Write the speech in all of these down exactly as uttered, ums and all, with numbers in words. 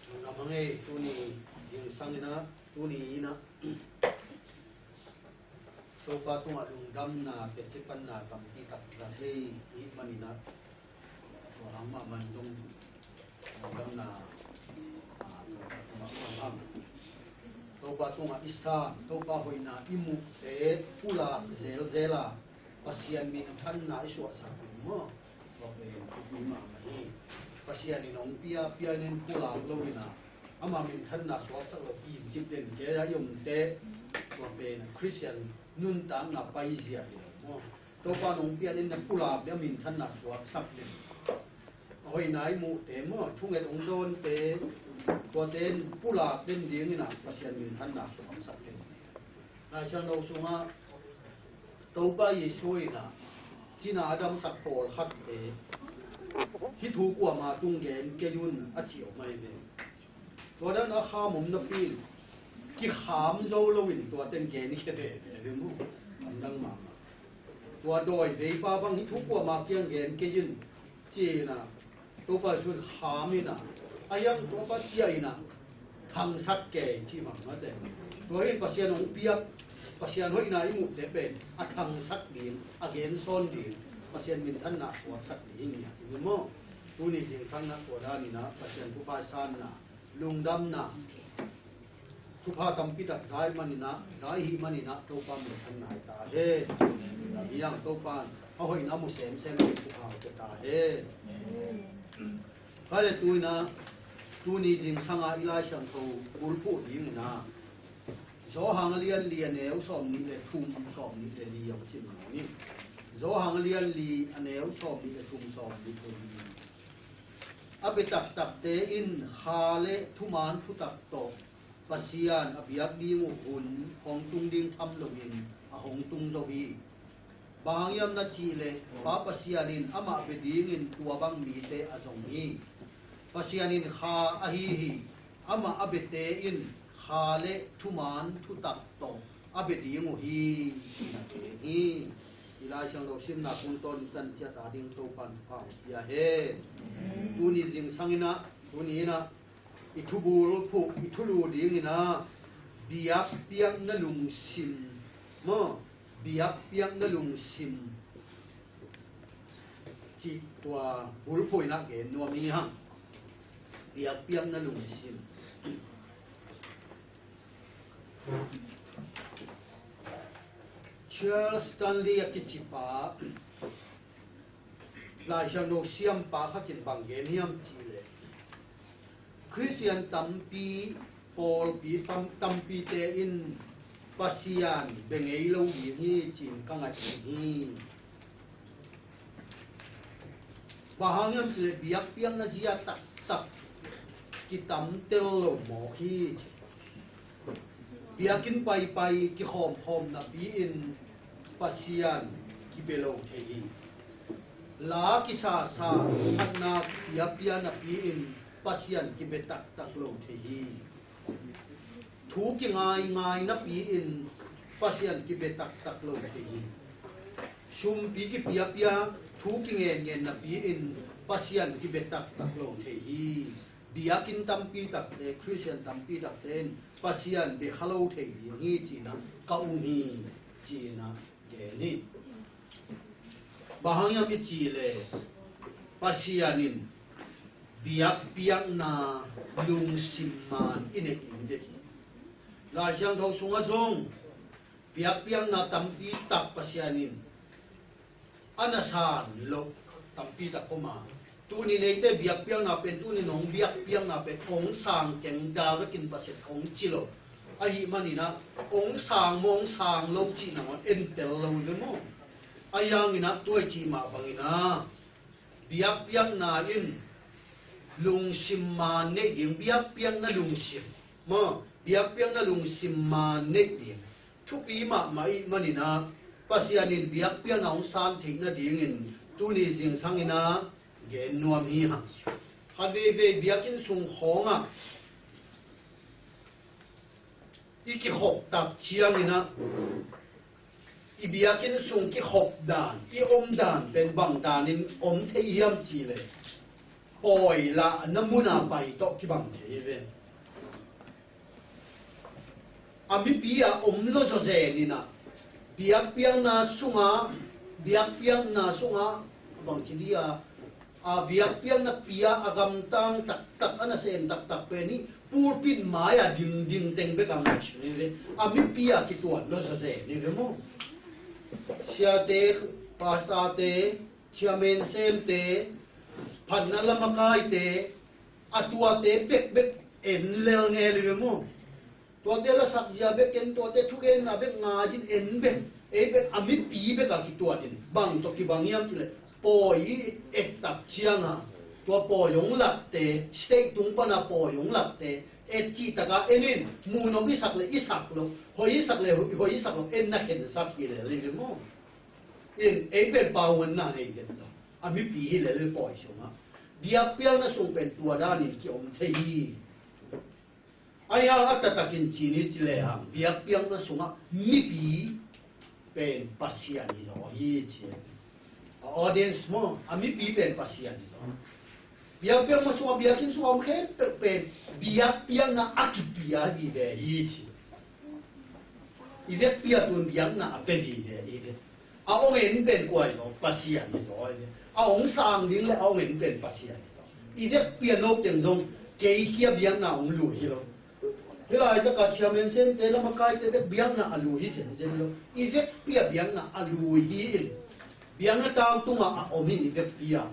Lungdam hang ei, tuni zingsang in ah, tuni in ah Topa tungah lungdamna, tecipanna tampi tak za thei i hih manin ah, tua hang mahmah in zong lungdamna, ah, Topa tungah pang hang. Topa tungah i sam, Topa hoihna i muhte pulak zelzel a, Pasian minthanna i suahsak ding maw? Tua pen thupi mahmah hi. Pasian in hong pia, pia in pulak lo in ah, ama minthanna suaksak lo kimcip den kei a i omte, tua pen Khristian nuntakna paizia hi lo maw? Topa in hong pia in na pulak ding, a minthanna suaksak den. A hoihna i muhte maw, thunget hong dawnte, tuate in pulak den ding in ah Pasian minthanna suaksak den. Lai Siangtho sungah Topa Jesu in ah cina a damsak pawlkhatte, hih thu kuamah tung gen kei un, a ci om ahi ve. Tua dan a kham om napi in, kikham zo loin tuate in gen i khia veve ve maw? Lamdang mahmah. Tua dawi veipa bang hih thu kuamah kiang gen kei un, ci-in ah, Topa Jesu in kham in ah, a hiang Topa ciah in ah, thangsak kei ci mahmah te. Tua hi in Pasian hong piak, Pasian hoihna i muhte pen a thangsak ding, a gensawn ding, Pasian minthanna suaksak ding hi ngiat hi maw? Tuni zingsang in ah tua dan in ah Pasian thupha sanna, lungdamna, thupha tampi tak za i hih manin ah, za i hih manin ah Topa minthanna hi ta hen. Lungdam hi hang, Topa in a hoihna mu semsem ding thupha hong pia ta hen. Kha le tu in ah, tuni zingsang a i Lai Siangtho bulphuh ding in ah, Johan a lian li a neu sawmnih le thum, sawmnih le li hong sim nawn ni. Johan a lian li a neu sawmnih le thum, sawmnih le li. A bia taktakte in kha le thuman thutak tawh Pasian a biak ding uh hun hong tung ding tham loin a hong tung zo hi. Bang hang hiam na cih leh Pa Pasian in amah bia dingin tua bang mite a zong hi. Pasian in kha ahi hi. Amah a biate in kha le thuman thutak tawh a bia ding uh hi, ci-in a gen hi. I Lai Siangtho simna tungtawn i tan ciat a ding Topa'n thupha hong pia hen. Tuni zingsang in ah, tuni in ah, i thubul phuh, i thulu ding in ah, biakpiakna lungsim maw, biakpiakna lungsim cih tua bulphuh in ah gen nuam hi hang. Biakpiakna lungsim. Charles Stanley a kici pa, Lai Siangtho siampa khat in bang gen hiam cih leh, Khristian tampi, pawlpi tam, tampite in Pasian bia ngei lo ding hi ci-in ka ngaih hi. Bang hang hiam cih leh biakpiakna zia taktak kitamtel lo mawk hi. Biakinn paipai kikhawmkhawm napi-in Pasian kibia lo thei hi. La kisasa, phatna kipiapia napi-in Pasian kibia taktak lo thei hi. Thu kingaingai napi-in Pasian kibia taktak lo thei hi. Sumpi kipiapia, thu kingenngen napi-in Pasian kibia taktak lo thei hi. Biakinn tampi takte, Khristian tampi takte in Pasian bia kha lo thei ding hi ci-in ah ka um hi, ci-in ah gen hi. Bang hang hiam i cih leh Pasian in biakpiakna lungsim man i neih ding bek hi. Lai Siangtho sungah zong biakpiakna tampi tak Pasian in a na san loh tampi tak om a. Tuni neite biakpiakna pen, tuni nong biakpiakna pen hong sang keng, direct in Pasian hong ci lo ahih manin ah, hong sang maw hong sang lo cih nangawn entel lo hi ve maw? Ahi hangin ah tua i cih mah bangin ah, biakpiakna in lungsim man neih ding, biakpiakna lungsim maw, biakpiakna lungsim man neih ding thupi mahmah ahih manin ah, Pasian in biakpiakna hong san theih nadingin tuni zingsang in ah gen nuam hi hang. Khat veivei biakinn sung khawngah i kikhop tak ciangin ah, i biakinn sung kikhop dan, i om dan pen bang danin om thei hiam cih leh, pawi lahna mun a pai tawh kibang thei hi ve. A mipi a om lo zawzen in ah, biakpiakna sungah, biakpiakna sungah, a bangci dia, a biakpiakna pi a, a gamtang taktak, a nasem taktak pen hi, pulpit mai a dingding teng bek a ngaihsun hi ve. A mipi a kituat lo zawzen hi ve maw? Siate, pastorte, chairman semte, phatna lamakaite, a tuate bekbek en lelngel hi ve maw? Tuate lasak zia bek en, tuate thugenna bek ngai-in en bek, ei bek a mipi bek a kituat in, bang tawh kibang hiam cih leh, pawi i et tak ciangah, tua pawi hong lakte, stage tung pana pawi hong lakte et cih takah en in, muh nop i sak leh i sak lo, hoih i sak leh hoih i sak lo, en na khensak hi lel hi ve maw? In, ei pen pauhuanna nei den lo, a mipi hi lel hi pawi sungah. Biakpiakna sung pen tua danin kiom thei hi. Ahi hang a taktakin ci ni ci lehang, biakpiakna sungah mipi pen Pasian hi zaw hi ci. A audience maw, a mipi pen Pasian hi zaw. Biakpiakna sungah, biakinn sungah om khempeuh pen biakpiakna a kipia vive hi ci. I vekpi a tun biakna a pia vive hi ve. A hong en pen kua hi zaw? Pasian hi zaw hi ve. A hong sang ding leh a hong en pen Pasian hi zaw. I vekpi a nop teng zong kei kia biakna hong lui hi lo. Hih laitakah chairman semte, lamakaite bek biakna a lui hi zenzen lo. I vekpi a biakna a lui hi in, biakna tau tungah a om in i vekpi a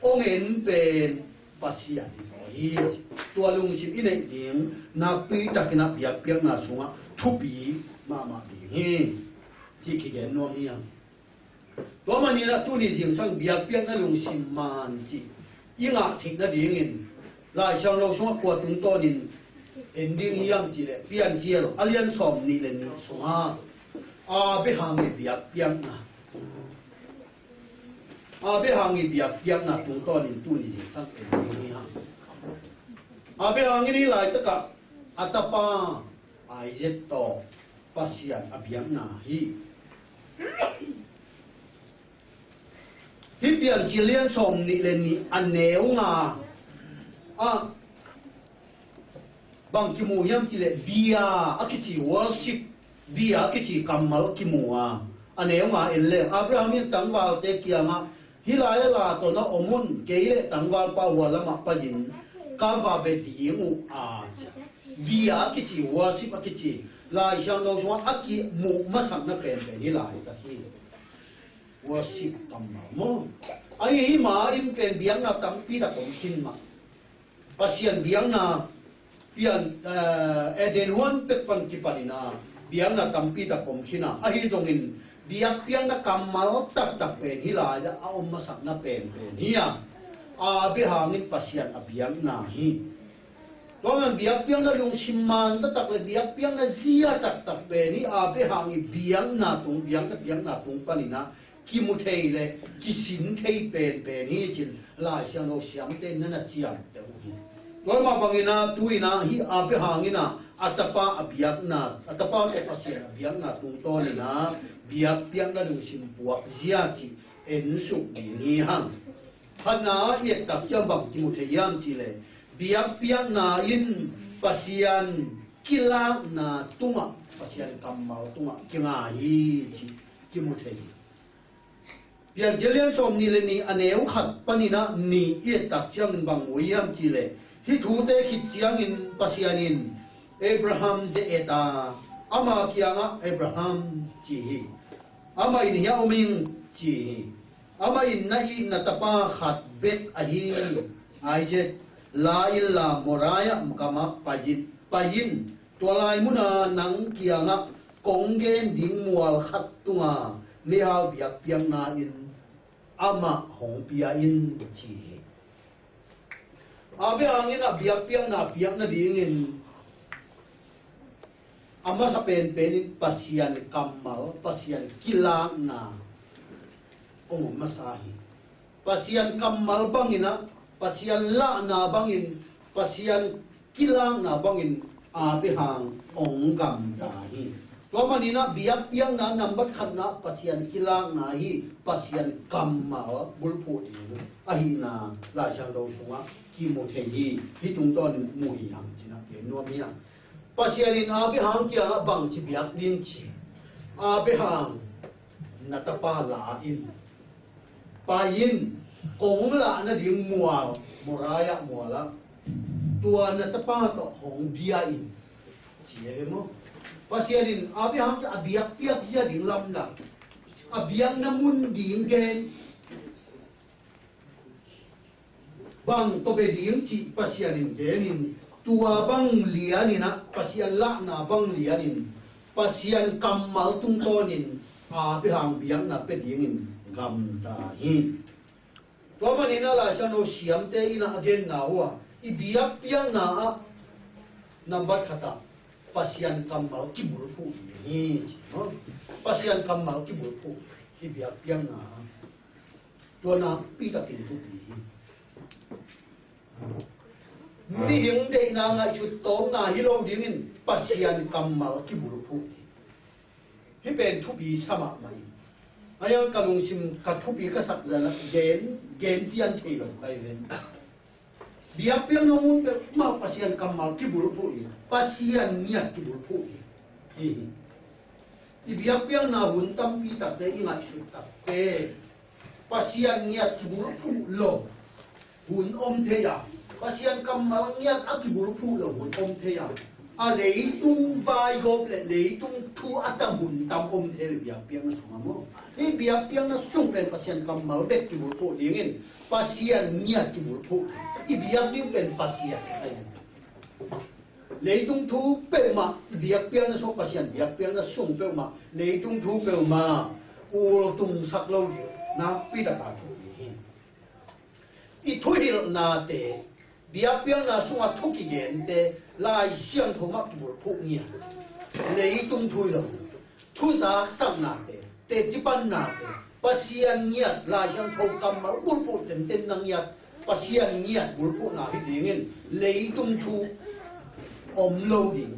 hong en pen Pasian hi zaw hi. Tua lungsim i neih ding, nakpi takin ah biakpiakna sungah thupi mahmah ding hi, cih kigen nuam hi hang. Tua manin ah tuni zingsang biakpiakna lungsim man cih i ngah theih nadingin Lai Siangtho sungah kua tungtawnin en ding hiam cih leh, Piancil a lian sawm nih le nih sungah Abraham i biakpiakna, Abraham i biakpiakna tungtawnin tuni zingsang en ding hi hang. Abraham in hih laitakah a tapa Isaac tawh Pasian a biakna hi. Hih Piancil lian sawm nih le nih a neu nga ah bang kimu hiam cih leh bia a kici worship, bia a kici kammal kimu a, a neu nga en leng Abraham in tangvalte kiangah, "Hih lai-ah la tawh na om un, kei le tangvalpa hua lamah pai-in ka va bia ding uh," a ci. Bia a kici, worship a kici, Lai Siangtho sungah a kimuh masakna penpen hih lai tak hi. Worship kammal maw? Ahi, hih ma-in pen biakna tampi tak om khin mah. Pasian biakna pian, eh, Eden huan pek pan kipanin ah biakna tampi tak om khin a, ahi zongin biakpiakna kammal taktak pen hih lai-ah a om masakna penpen hi a, Abraham in Pasian a biakna hi. Tua man biakpiakna lungsim man taktak le biakpiakna zia taktak pen hih Abraham i biakna tung, biakna, biakna tung panin ah kimu thei le kisin thei penpen hi cin Lai Siangtho siamte na na ciamteh uh hi. Tua mah bangin ah tu-in ah hih Abraham in ah a tapa a biakna, a tapa tawh Pasian a biakna tungtawnin ah biakpiakna lungsim puak zia cih ensuk ding hi hang. Khatna ah i et tak ciang bang kimu thei hiam cih leh biakpiakna in Pasian kilakna tungah, Pasian kammal tungah kinga hi cih kimu thei hi. Piancil lian sawm nih le nih a neu khat panin ah nih i et tak ciangin bang mu hiam cih leh hih thute khit ciangin Pasian in Abraham ze-et a, ama kiangah, "Abraham," ci hi. Amah in, "Hiah om ing," ci hi. Amah in, "Na it na tapa khat bek ahi Isaac la inla Moriah gamah pai-in, pai-in, tua lai muna nang kiangah kong gen ding mual khat tunga meihal biakpiakna-in amah hong pia in," ci hi. Abraham in a biakpiakna piak nadingin a masa penpen in Pasian kammal, Pasian kilakna hong om masa hi. Pasian kammal bangin ah, Pasian lahna bangin, Pasian kilakna bangin Abraham hong gamta hi. Tua manin ah biakpiakna nambat khatna Pasian kilakna hi, Pasian kammal bulphuh ding ahihna Lai Siangtho sungah kimu thei hi. Hih tungtawn in mu hi hang cih na gen nuam hi hang. Pasian in Abraham kiangah bangci biak ding ci? Abraham, na tapa la in, pai-in, kong lah nading mual, Moriah mual ah tua na tapa tawh hong bia in, ci hi maw? Pasian in Abraham kiangah a biakpiak zia ding lamdang, a biakna mun ding gen, bang tawh bia ding cih Pasian in genin, tua bang lianin ah, Pasian lahna bang lianin, Pasian kammal tungtawnin Abraham biakna pia dingin gamta hi. Tua manin ah Lai Siangtho siamte in ah a genna uh ah, i biakpiakna ah nambat khat ah Pasian kammal kibulphuh ding hi, ci maw? Pasian kammal kibulphuh, i biakpiakna ah. Tua nakpi takin thupi hi. Mihing deihna ngaihsut tawmna hi lo dingin Pasian kammal kibulphuh hi. Hih pen thupi sa mahmah hi. A hiang ka lungsim ka thupi ka sak zan ah gen, gen cian thei lo ka hi ve. Biakpiakna mun peuhmah Pasian kammal kibulphuh hi. Pasian ngiat kibulphuh hi. Hi hi. I biakpiakna hun tampi takte i ngaihsut takte Pasian ngiat kibulphuh lo hun om thei a, Pasian kammal ngiat a kibulphuh lo hun om thei a. A leitung vaigawp le leitung thu a tam hun tam om thei ve biakpiakna sungah maw? Hih biakpiakna sung pen Pasian kammal bek kibulphuh dingin Pasian ngiat kibulphuh. I biak ding pen Pasian ahi. Leitung thu peuhmah, i biakpiakna sung, Pasian biakpiakna sung peuhmah, leitung thu peuhmah ultungsak lo ding nakpi taka thupi hi. I thuhilhnate, biakpiakna sungah thu kigente Lai Siangtho mah kibulphuh ngiat. Leitung thu hi lo. Thuzaksaknate, teci pannate, Pasian ngiat, Lai Siangtho kammal bulphuh tenten na ngiat, Pasian ngiat bulphuhna hi dingin leitung thu om lo ding.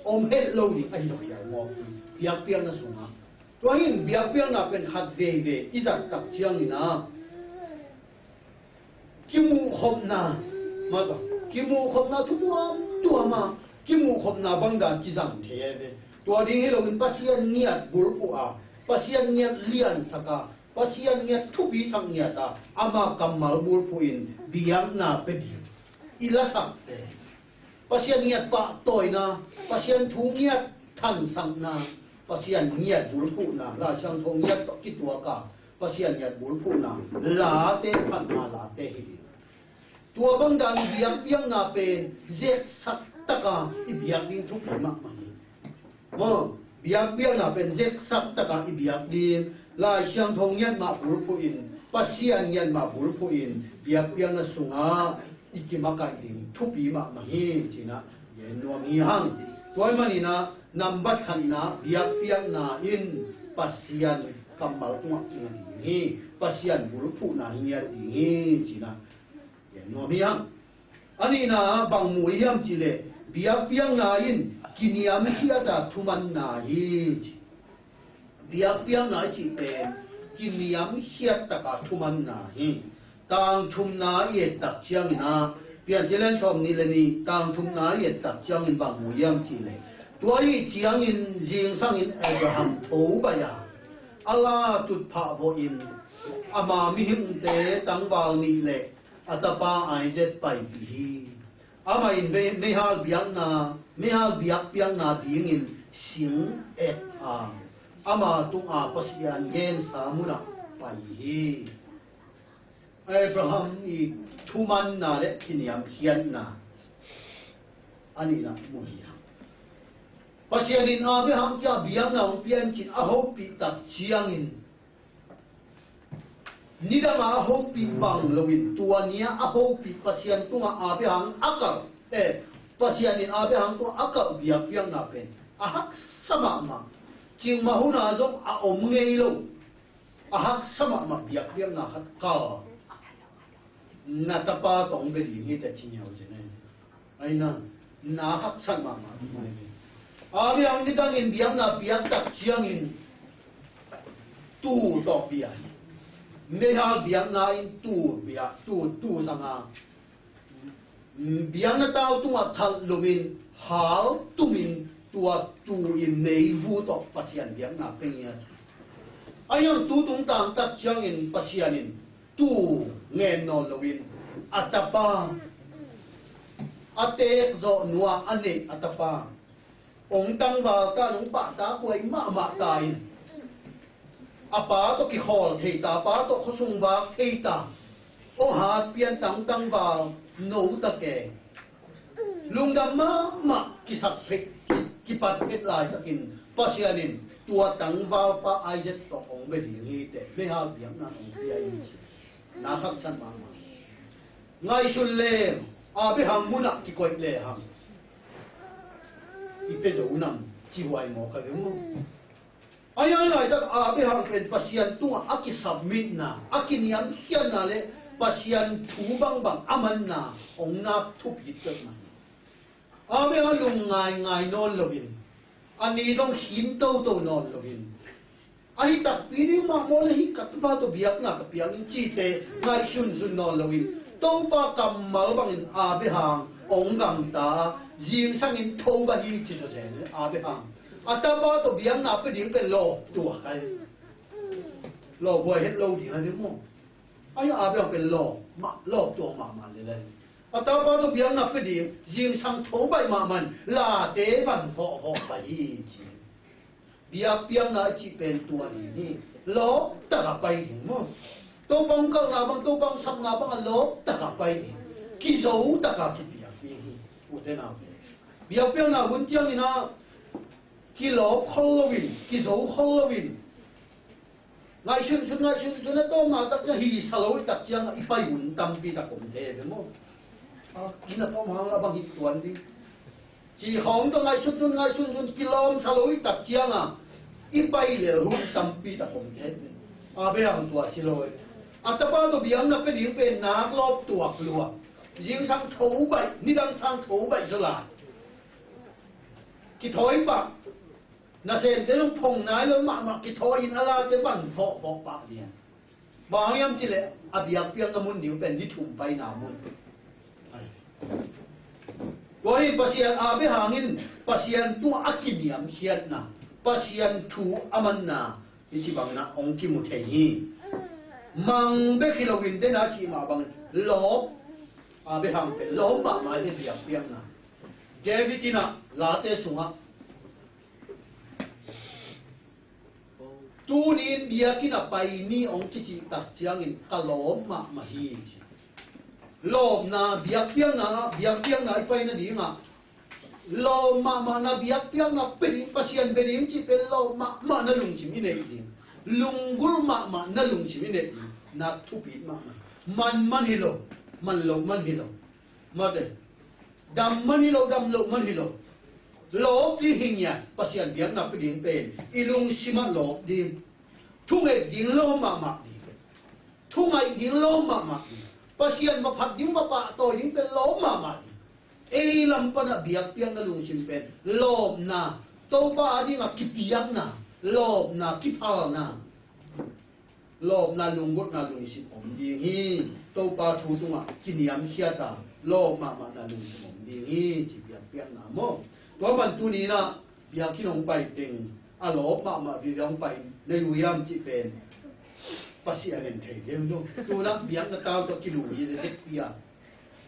om het lo ding ahi lo hial mawk hi. Biakpiakna sungah tua hin biakpiakna pen khat veivei i zat tak ciangin ah kimuhkhopna, mata, kimuhkhopna thu tuamtuam a, kimuhkhopna bangdan kizang thei e ve. Tua ding hi loin Pasian ngiat bulphuh a, Pasian ngiat liansak a, Pasian ngiat thupisak ngiat a, ama kammal bulphuh in biakna pe ding i lasakte, Pasian ngiat pahtawina, Pasian thu ngiat thansakna, Pasian ngiat bulphuhna, Lai Siangtho ngiat tawh kituak a, Pasian ngiat bulphuhna late, phatna late hi ding. Tua bangdan biakpiakna pen zeksak taka i biak ding thupi mahmah hi. Maw, biakpiakna pen zeksak taka i biak ding, Lai Siangtho ngiat mah bulphuh in, Pasian ngiat mah bulphuh in, biakpiakna sungah i kimakaih ding thupi mahmah hi, cinah gen nuam hi hang. Tua ahih maninah nambat khatna biakpiakna in Pasian kammal tungah kinga ding hi, Pasian bulphuhna hi ngiat ding hi, cinah gen nuam hi hang. A nihna bang mu hiam cihleh, biakpiakna in kiniamkhiat a thumanna hi, ci. Biakpiakna i cih pen kiniamkhiat taka thumanna hi. Tangthumna i et tak ciangin ah, Piancil sawm nih le nih, tangthumna i et tak ciangin bang mu hiam cihleh, tua hi ciangin zingsangin Abraham tho baih a, a la tutphah vawhin ama mihingte tangval nih le a tapa Isaac paipih hi. Amah in mei-, meihal biakna, meihal biakpiakna dingin sing et a, ama tunga Pasian gensa munah pai hi. Abraham i thumanna le kiniamkhiatna a nihna mu hi hang. Pasian in Abraham kiang biakna hong pia in cin a hopih tak ciangin, nidanga a hopih bang loin, tua ni-a a hopih Pasian tunga Abraham a kalh, eh, Pasian in Abraham tunga a kalh biakpiakna pen a haksa mahmah. Cingmah huna zong a om ngei lo, a haksa mahmah biakpiakna khat kalh. Na tapa tawh hong bia ding hi, teh ci ngiau zen e. Aina, na haksat mahmah ding hi ve. Abraham nidangin biakna piak tak ciangin tuu tawh bia hi. Meihal biakna in tuu bia, tuu, tuu zanga, biakna tau tungah thalh lumin, hal tumin, tua tuu in meivu tawh Pasian biakna pia ngiat hi. Ahi hang tu tungtang tak ciangin Pasian in tuu ngen nawn loin a tapa, a teek zawh nuam a neih a tapa, hong tangval ta, hong pahtak huai mahmah ta in, a pa tawh kikhawl thei ta, a pa tawh khuasung vak thei ta, hong hat pian tang tangval no ta keng, lungdam mahmah kisak phet, ki-, kipat phet laitakin Pasian in tua tangvalpa Isaac tawh hong bia ding hi, teh, meihal biakna hong pia in ci. Na haksat mahmah. Ngaihsun leng, Abraham munah kikoih lehang i pia zo nam, ci huai mawk a ve maw. Ahi hang laitak Abraham pen Pasian tungah a kisubmitna, a kiniamkhiatna le Pasian thu bangbang a manna hong nak thupi peuhmah hi. Abraham lungngaingai nawn loin, a ni dong khin toto nawn loin, ahi takpi ding mah maw le, hih ka tapa tawh biakna ka piak ding cihte ngaihsunsun nawn loin, Topa kammal bangin Abraham hong gamta a, zingsangin tho baih hi ci zawzen le Abraham. A tapa tawh biakna pia ding pen lawp tuak ahi. Lawp huai het lo ding ahi ve maw. Ahi Abraham pen lawp mah, lawp tuak mahmah lel ahi. A tapa tawh biakna pia ding, zingsang tho baih mahmah in late van hawhhawh baih hi ci. Biakpiakna i cih pen tua ding hi. Lawp taka pai ding maw. Topa hong kalhna bang, Topa hong sapna bang a lawp taka pai ding. Kizo taka kipiak ding hi. Ute naute, biakpiakna hun ciangin ah kilawp khol loin, kizo khol loin, ngaihsunsun, ngaihsunsun a tawpna tak ciang hi sa lo i tak ciangah i pai hun tampi tak om thei ve maw. A, inn a tawp hang a bang hi tuan ding. Ci khawng tawh ngaihsunsun, ngaihsunsun kilawm sa lo i tak ciangah i pai lel hun tampi tak om thei ve. Abraham tua ci lo e. A tapa tawh biakna pia ding pen nak lawp tuak lua. Zingsang tho baih, nidang sang tho baih zaw lai. Kithawi pah. Nasemte zong phong nai lo mahmah, kithawi in a late van vawhvawh pah lian. Bang hang hiam cih leh a biakpiakna mun ding pen ni thum paina mun. Tua hi Pasian a bia hangin Pasian tungah a kiniamkhiatna, Pasian thu a manna, hih ci bangin ah hong kimu thei hi. Mang bek hi loin den a cih mah bangin lawp, a bia hang pen lawp mahmah hi biakpiakna. David in ah Late sungah, "Tuni in biakinn ah pai ni," hong kicih tak ciangin ka lawp mahmah hi. Lawpna, biakpiakna, biakpiakna i pai nadingah lawp mahmahna, biakpiakna pia ding, Pasian bia ding cih pen lawp mahmahna lungsim i neih ding, lunggulh mahmahna lungsim i neih ding, na thupi mahmah. Man man hi lo, man lo man hi lo. Mate. Dam man hi lo, dam loh man hi lo. Lawp ding hi ngiat, Pasian biakna pia ding pen i lungsim ah lawp ding. Thunget ding lawp mahmah ding. Thungaih ding lawp mahmah ding. Pasian va phat ding, va pahtawi ding pen lawp mahmah ding. Ei lam pan ah biakpiakna lungsim pen lawpna, Topa a dingah kipiakna, lawpna, kiphalna. Lawpna, lunggulhna lungsim om ding hi. Topa thu tungah kiniamkhiat a, lawp mahmahna lungsim om ding hi, ci biakpiakna maw. Tua man tuni in ah biakinn hong pai teng a lawp mahmah vive hong pai na hi uh hiam cih pen Pasian in thei ding lo. Tu-in ah biakna tau tawh kilui hi, vekpi a.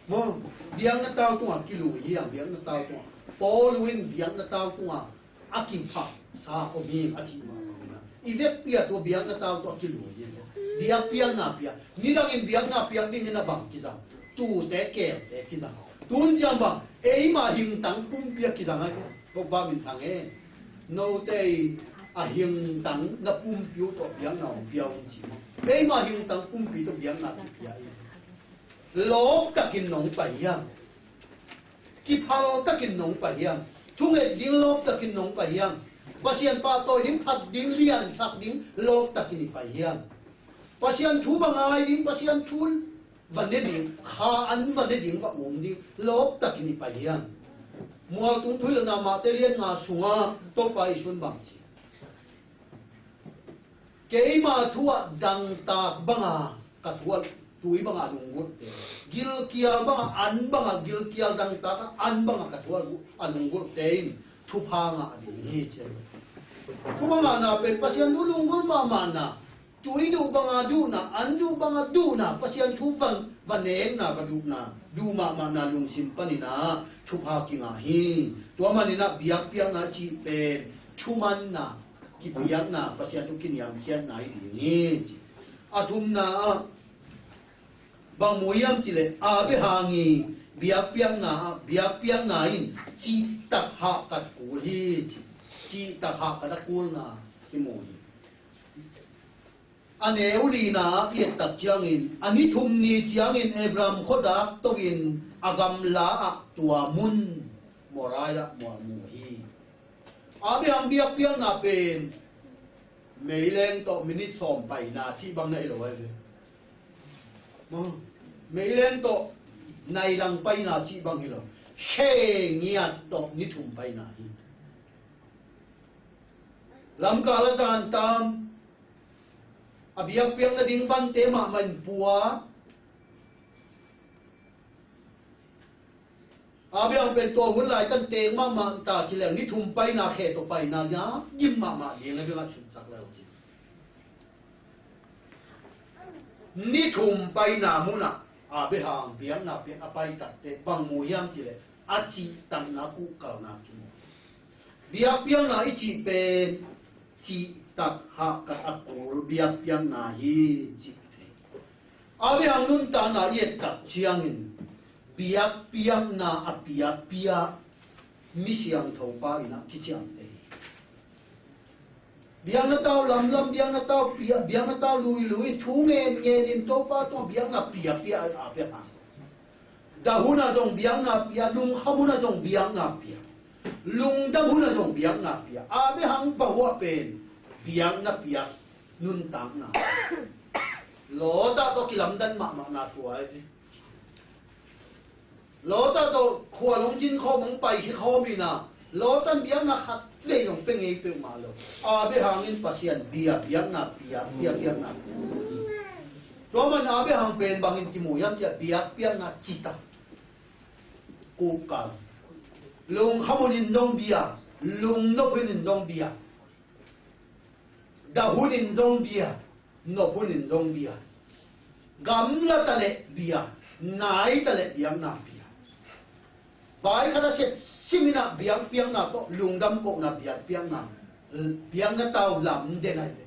Maw, biakna tau tungah kilui hi hang, biakna tau tungah. Paul in biakna tau tungah a kiphaksa om hi a cih mah bangin ah, i vekpi a tua biakna tau tungah kilui hi. Biakpiakna piak, nidangin biakna piak dingin a bang kizang? Tuute, keelte kizang. Tun ciang bang, eima hingtang pumpi a kizang ahi. Topa min thang e. Note a hingtang na pumpi uh tawh biakna hong pia un ci maw. Eima hingtang pumpi tawh biakna kipia hi. Lawp takin nong pai hiam? Kiphal takin nong pai hiam? Thunget ding lawp takin nong pai hiam? Pasian pahtawi ding, phat ding, liansak ding lawp takin i pai hiam? Pasian thu va ngai ding, Pasian thu va ne ding, kha an va ne ding, va um ding lawp takin i pai hiam? Mualtung thu i lona Mate lian nga sungah Topa Jesu'n bang ci? Keima thu ah dangtak banga ka thu ah, tui banga lunggulhte, gilkial banga, an banga, gilkial dangtak a an banga ka thu ah a lunggulhte in thupha ngah ding hi, ci. Thupha ngahna pen Pasian thu lunggulh mahmahna, tui duh banga duhna, an duh banga duhna, Pasian thu va, va nekna, va duhna, duh mahmahna lungsim panin ah thupha kingah hi. Tua manin ah biakpiakna cih pen thumanna, kipiakna, Pasian thu kiniamkhiatna hi ding hi, ci. A thumna ah bang mu hiam cih leh, Abraham i biakpiakna ah, biakpiakna in cihtak hahkat kul hi, ci. Cihtak hahkat a kulna kimu hi. A neu lina ah i et tak ciangin, a ni thum ni ciangin Abraham khuadak to-in a gamla ah tua mun Moriah mual mu hi. Abraham biakpiakna pen meileng tawh minit sawm paina cih bang na hi lo ahi ve. Maw, meileng tawh nailang paina cih bang hi lo. Khe ngiat tawh ni thum paina hi. Lamkal a zan tam, a biakpiakna ding vante mahmah in pua. Abraham pen tua hun laitak teng mahmah ta ci leng ni thum paina khe tawh paina nia gim mahmah ding a bia sunsak lo ci. Ni thum paina munah Abraham biakna pia a pai takteh bang mu hiam cih leh a cihtakna kuhkalna kimu. Biakpiakna i cih pen cihtak hahkat a kul biakpiakna hi cih thei. Abraham nuntakna i et tak ciangin biakpiakna a piapia mi siangthopa in ah kiciamteh hi. Biakna tau lamlam, biakna tau pia, biakna tau luilui, thu ngenngen in Topa tungah biakna piapia a pia hang. Dah hunah zong biakna pia, lungkham hunah zong biakna pia, lungdam hunah zong biakna pia. A bia hang bahuah pen biakna piak nuntakna. Lawtah tawh kilamdan mahmahna tua hi. Lawtah tawh khual hong cin khawm, hong pai khia khawm in ah, Lot in biakna khat vei zong pia ngei peuhmah lo. Abraham in Pasian bia, biakna piak, bia, biakna piak. Tua man Abraham pen bangin kimu hiam cih leh biakpiakna citak. Kukal. Lungkham hunin zong bia, lungnop hunin zong bia. Dah hunin zong bia, nop hunin zong bia. Gamla ta leh bia, nai ta leh biakna pia. Vai khat a set simin ah biakpiakna tawh lungdam kohna biakpiakna, biakna tau lamden ahi ve.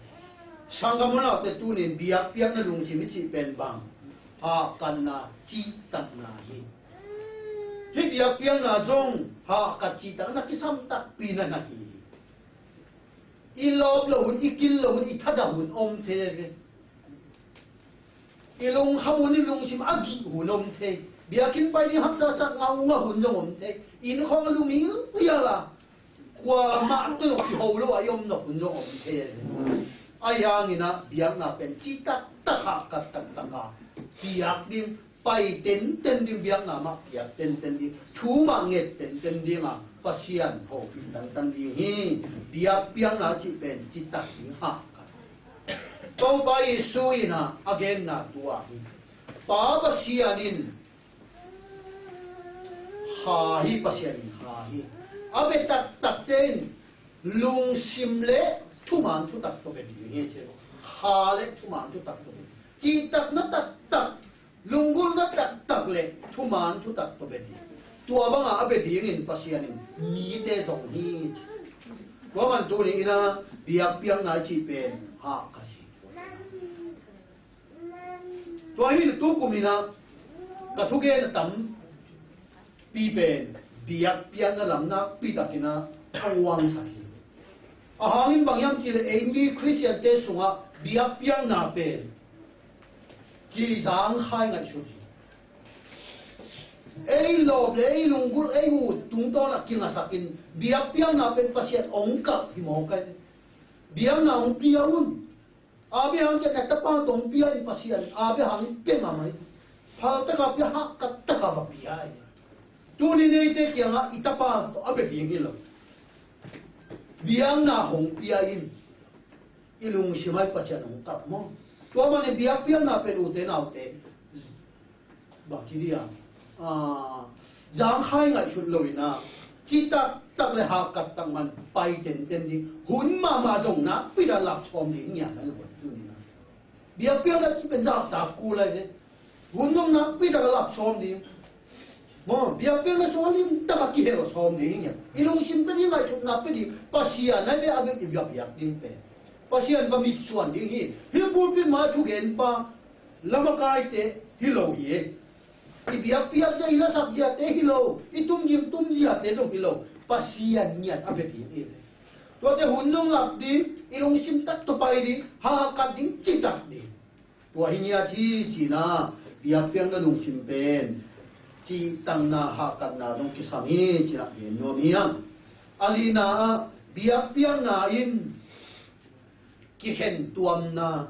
Sanggam unaute, tunin biakpiakna lungsim i cih pen bang? Hahkatna, cihtakna hi. Hih biakpiakna zong hahkat cihtakna kisam takpi na na hi. I lawp loh hun, i kin loh hun, i thadah hun om thei ve. I lungkham hun, i lungsim a gih hun om thei. Biakinn pai ding haksa sak ngaungau hun zong om thei. Inn khawng a lu mialmial a, kuamah tawh kiho lo a i om nawk hun zong om thei ve. Ahi hangin ah biakna pen citak tak, hahkat taktak a piak ding, pai tenten ding, biakna mah piak tenten ding, thu mah nget tenten ding a Pasian hopih tangtang ding hi. Biakpiakna cih pen citak ding, hahkat. Topa Jesu in ah a genna tua hi. Pa Pasian in kha hi, Pasian in kha hi. A bia taktakte in lungsim le thuman thutak tawh bia ding hi, ci. Kha le thuman thutak tawh bia. Cihtakna taktak, lunggulhna taktak le thuman thutak tawh bia ding. Tua banga a bia dingin Pasian in mite zong hi, ci. Tua man tuni in ah biakpiakna i cih pen hahkat hi. Tua hi, tu kum in ah ka thugen a tampi pen biakpiakna lam nakpi takin ah a uangsak hi. A hangin bang hiam cih leh ei mi Khristiante sungah biakpiakna pen kizangkhai ngaihsut hi. Ei lawp le ei lunggulh, ei ut tungtawn ah kingasakin biakpiakna pen Pasian hong kalh hi mawk hi. Biakna hong pia un. Abraham kiangah na tapa tawh hong pia in, Pasian Abraham in pia mahmah hi. Phal taka pia, hahkat taka va pia hi. Tuni neite kiangah i tapa tawh a bia ding hi lo. Biakna hong pia in, i lungsim ah Pasian hong kalh maw. Tua manin biakpiakna pen, ute naute, bang ci ding a, ah, zangkhai ngaihsut lo in ah, citak tak le hahkat tak man pai tenten ding, hun mahmah zong nakpi tak lak sawm ding hi a, kan buai tuni in ah. Biakpiakna cih pen zahtak kul lai ve. Hun zong nakpi tak lak sawm ding. Maw, biakpiakna sungah limtak a kihel sawm ding hi a. I lungsim pia ding, ngaihsutna pia ding, Pasian ahi ve, a bia i biakpiak ding pen. Pasian va mitsuan ding hi. Hih pulpit mai thugenpa, lamakaite hi lo hi e. I biakpiak zia, i lasak ziate hi lo, i tumging tum ziate zong hi lo. Pasian ngiat a bia ding hi ve. Tuate hun zong lak ding, i lungsim tak tawh pai ding, hahkat ding, citak ding. Tua hi ngiat hi, ci-in ah biakpiakna lungsim pen cihtakna, hahkatna zong kisam hi, ci-in ah gen nuam hi hang. A lina ah, biakpiakna in kikhentuamna,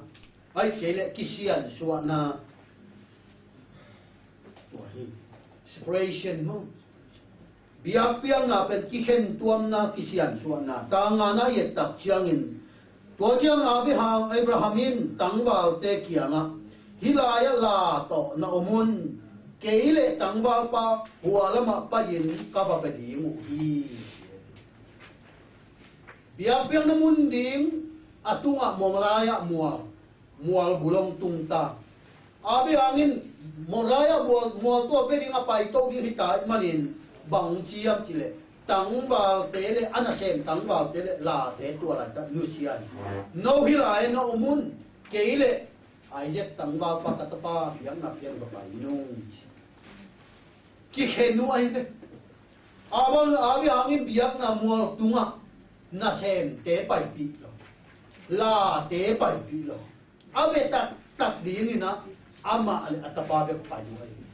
ahih kei leh kisiansuahna. Tua hi, separation maw. Biakpiakna pen kikhentuamna, kisiansuahna. Tang ngana i et tak ciangin, tua ciang Abraham, Abraham in tangvalte kiangah, hih lai-ah la tawh na om un, kei leh tangvalpa hua lamah pai-in ka va bia ding uh hi. Biakpiakna mun ding a tungah Moriah mual, mual bul hong tung ta. Abraham in Moriah mual, mual tua bia ding a paito ding hi ta ahih manin bang ci hiam cih leh, tangvalte leh, a nasem tangvalte leh late tua laitak nusia hi. No hih lai-ah na om un, kei leh Isaac tangvalpa ka tapa biakna pian va pai nung. Kikhen uh ahi ve. Abraham, Abraham in biakna mual tungah nasemte paipih lo, late paipih lo. A bia taktak dingin ah amah leh a tapa bek pai uh ahi ve.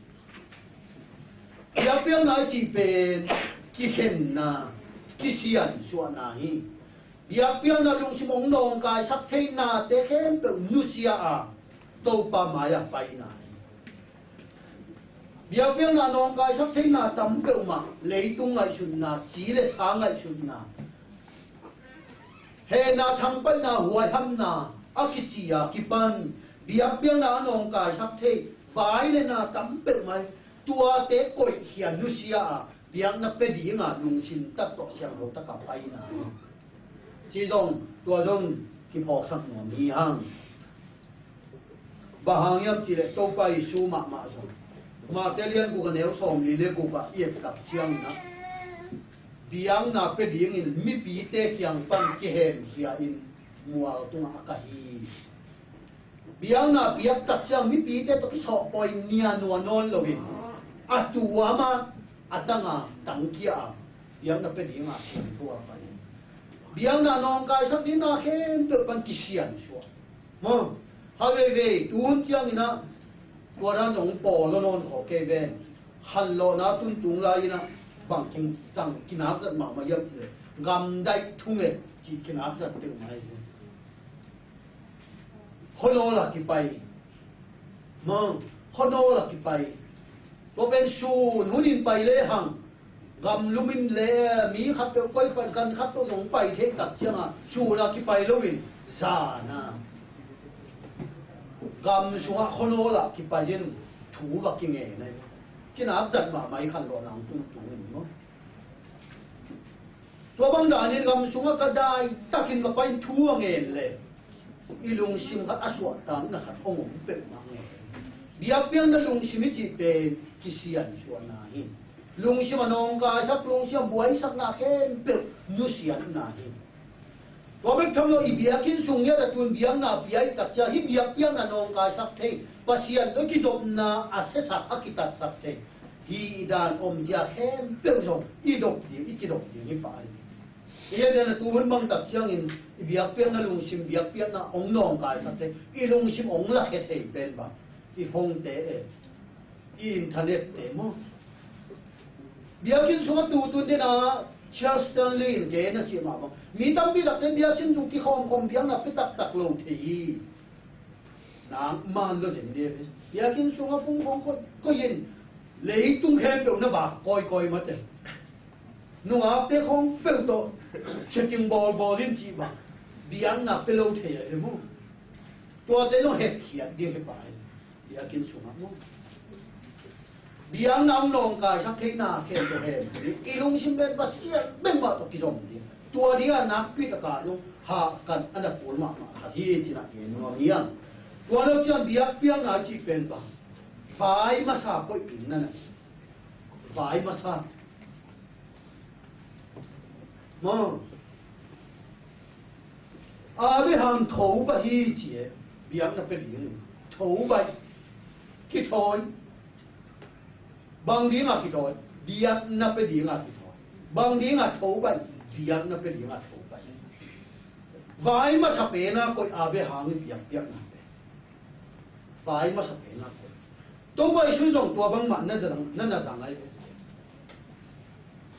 Biakpiakna i cih pen kikhenna, kisiansuahna hi. Biakpiakna lungsim hong nawngkaisak theinate khempeuh nusia a, Topa mai-ah paina hi. Biakpiakna nawngkaisak theihna tam peuhmah, leitung ngaihsutna, ci le sa ngaihsutna, hehna, thangpaihna, huaihamna a kici a kipan biakpiakna a nawngkaisak thei vai le na tam peuhmah hi. Tuate koihkhiat nusia a biakna pia dinga lungsim tak tawh siangtho taka paina hi. Ci zong tua zong kiphawksak nuam hi hang. Bang hang hiam cih leh Topa Jesu mahmah zong Mate lian guk a neu sawmli le guk ah i et tak ciangin ah, biakna pia dingin mipite kiang pan kihemkhia in mual tungah a kah hi. Biakna piak tak ciang mipite tawh kisawhpawi nia nua nawn loin a tuam a, a tang a, tangkia a, biakna pia dinga siangtho a pai hi. Biakna nawngkaisak dingna khempeuh pan kisiansuah. Maw, kha veivei tun ciangin ah tua dan zong pawl lo nawn khawh kei ven. Khanlawhna tuntung lai-in ah bang king tang kinak zat mahmah hiam cih leh gamdaih thunget cih kinak zat peuhmah hi. Khuanawl a kipai. Maw, khuanawl a kipai. Tua pen sun hunin pai lehang gamlum in le mi khatpeuh, koi khat gan khatpeuh zong pai thei tak ciangah sun a kipai loin zan a gam sungah khuanawl a kipai in thu va kingen a, kinak zat mahmah hi khanlawhna hong tuntung in maw. Tua bang danin gam sungah ka daitakin va pai in thu a ngen le i lungsim khat a suahtakna khat hong om peuhmah ngen. Biakpiakna lungsim i cih pen kisiansuahna hi. Lungsim a nawngkaisak, lungsim a buaisakna khempeuh nusiatna hi. Tua bek tham lo, i biakinn sung ngiat a tun biakna pia i tak ciang hih biakpiakna nawngkaisak thei, Pasian tawh kizopna a siasak, a kitatsak thei hih dan omzia khempeuh zong i dop ding, i kidop ding hi pah hi. I hih dan a tu hun bang tak ciangin i biakpiakna lungsim, biakpiakna hong nawngkaisak thei, i lungsim hong lakhia thei pen bang, i phone-te e, i internet-te maw. Biakinn sungah tutun dena Charles Stanley in gen a cih mah bang, mi tampi takte biakinn sung kikhawmkhawm biakna pia taktak lo thei hi. Nang man lo zen ding hi. Biakinn sungah phone khawng koih, koih in leitung khempeuh na vak kawikawi mate. Nungakte khawng peuh tawh chatting bawlbawl in cih bang biakna pia lo thei a hi mu. Tuate zong hepkhiat ding hi pah hi. Biakinn sungah maw. Biakna hong nawngkaisak theihna khempeuh hem. I lungsim pen Pasian bek mah tawh kizom ding. Tua dingah nakpi takah zong hahkan a na kul mahmah khat hi ci-in ah gen nuam hi hang. Tua lo ciang biakpiakna i cih pen bang, vai masa koih ding na na. Vai masa. Maw. Abraham tho baih hi ci e, biakna pia ding. Tho baih. Kithawi. Bang dinga kithawi? Biakna pia dinga kithawi. Bang dinga tho baih? Biakna pia dinga tho baih. Vai masa pena koih Abraham i biakpiakna pen. Vai masa pena koih. Topa Jesu zong tua bangmah na zang, na na zang ai ve.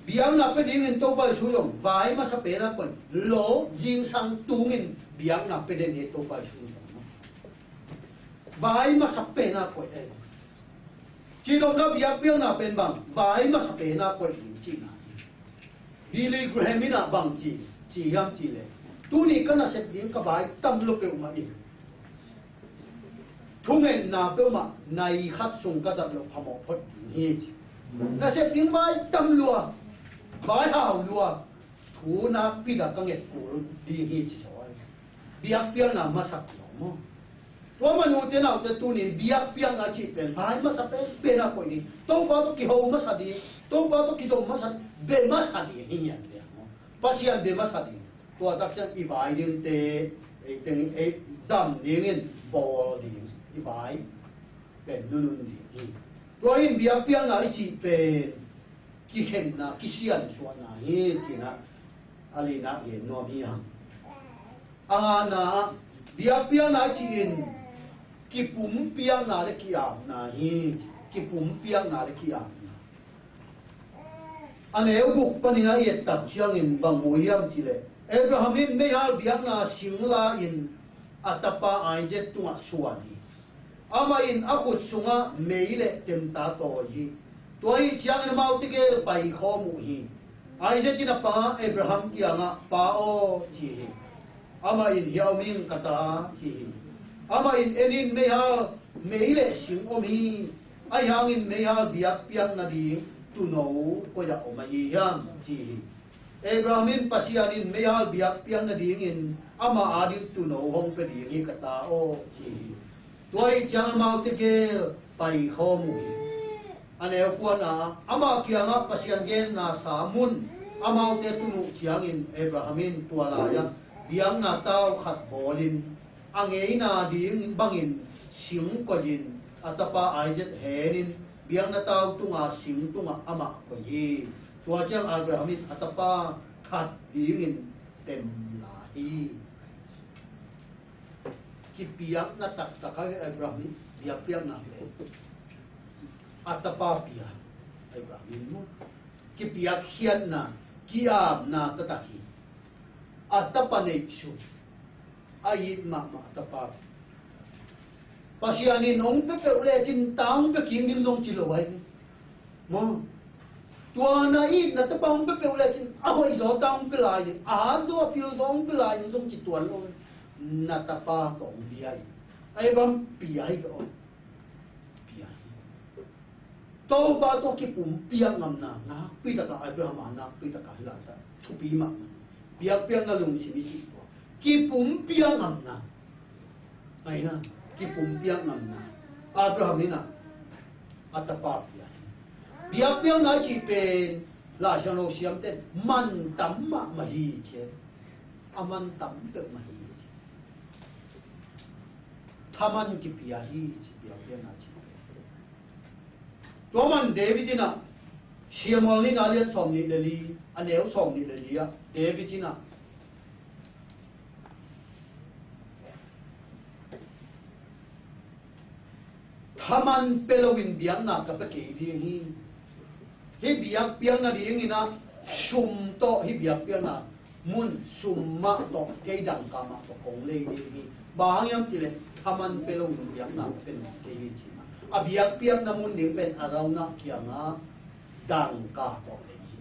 Biakna pia dingin Topa Jesu zong vai masa pena koih. Lo zingsang tungin biakna pia den hi Topa Jesu zong. Vai masa pena koih ai. Cidopna biakpiakna pen bang, vai masa pena koih ding cihna. Billy Graham in ah bang ci, ci hiam cih leh, tuni ka nasep ding ka vai tam lo peuhmah in, thungetna peuhmah nai khat sung ka zat loh phamawh phot ding hi ci. Nasep ding vai tam lua, vai hau lua, thu nakpi dah ka nget kul ding hi ci zaw ai. Biakpiakna masak zaw maw. Tua mah nute naute tunin biakpiakna cih pen vai masa pen, pena koih ding. Topa tawh kiho masa ding, Topa tawh kizom masa ding, bia masa ding hi ngiat liang maw. Pasian bia masa ding. Tua tak ciang i vai dingte, ei teng, ei zam dingin bawl ding, i vai pen nunun ding hi. Tua in biakpiakna i cih pen kikhenna, kisiansuahna hi ci-in ah a lina gen nuam hi hang. A ngana ah, biakpiakna i cih in kipumpiakna le ki-apna hi. Kipumpiakna le ki-apna. A neu guk panin a i et tak ciangin bang mu hiam cih leh, Abraham in meihal biakna sing la-in a tapa Isaac tungah suan hi. Amah in a khut sungah mei le temta tawi hi. Tua ahih ciangin amaute gel paikhawm uh hi. Isaac in a pa Abraham kiangah, "Pa aw," ci hi. Amah in, "Hia om ing, ka ta," ci hi. Amah in, "En in, meihal mei le sing om hi. Ahi hangin meihal biakpiak nading tuuno koi-ah om ahi hiam?" ci hi. Abraham in, "Pasian in meihal biakpiak nadingin ama ading tuuno hong pia ding hi, ka ta aw," ci hi. Tua ahih ciang amaute gel paikhawm uh hi. A neu kuana, amah kiangah Pasian genna sa mun amaute tun uh ciangin Abraham in tua lai-ah biakna tau khat bawlin, a ngeina ding bangin sing koihin a tapa Isaac henin biakna tau tunga sing tungah amah koi hi. Tua ciang Abraham in a tapa that dingin tem lai hi. Kipiakna taktak a Abraham in biakpiakna pen a tapa pia. Abraham in mu kipiakkhiatna, ki-apna taktak hi. A tapa neih sung a it mahmah a tapa. Pasian in hong pia peuh lecin ta hong pia kik ding zong ci lo ahi ve. Maw? Tua na itna tapa hong pia peuh lecin a hoih zaw ta hong pia lai ding, a hat zaw a pil zaw hong pia lai ding zong ci tuan lo ve. Na tapa tawh hong bia hi. Abraham pia hi ve aw. Pia hi. Topa tawh kipumpiak ngamna nakpi takah Abraham a nakpi takah hi laitak thupi mahmah. Biakpiakna lungsim i cih tua kipumpiak ngamna. Ahi na, kipumpiak ngamna. Abraham in a, a tapa pia hi. Biakpiakna cih pen Lai Siangtho siamte in mantam mahmah hi ci. A mantam peuhmah hi ci. Thaman kipia hi ci, biakpiakna cih pen. Tua man David in a, Samuel nihna a lian sawmnih le li, a neu sawmnih le li ah David in a, "Thaman pia loin biakna ka pia kei ding hi. Hih biakpiakna dingin a sum tawh hih biakpiakna mun sum mah tawh kei dangka mah tawh kong lei ding hi. Bang hang hiam cih leh thaman pia loin biakna ka pia nawn kei hi," ci-in a, a biakpiakna mun ding pen Araunah kiangah dangka tawh lei hi.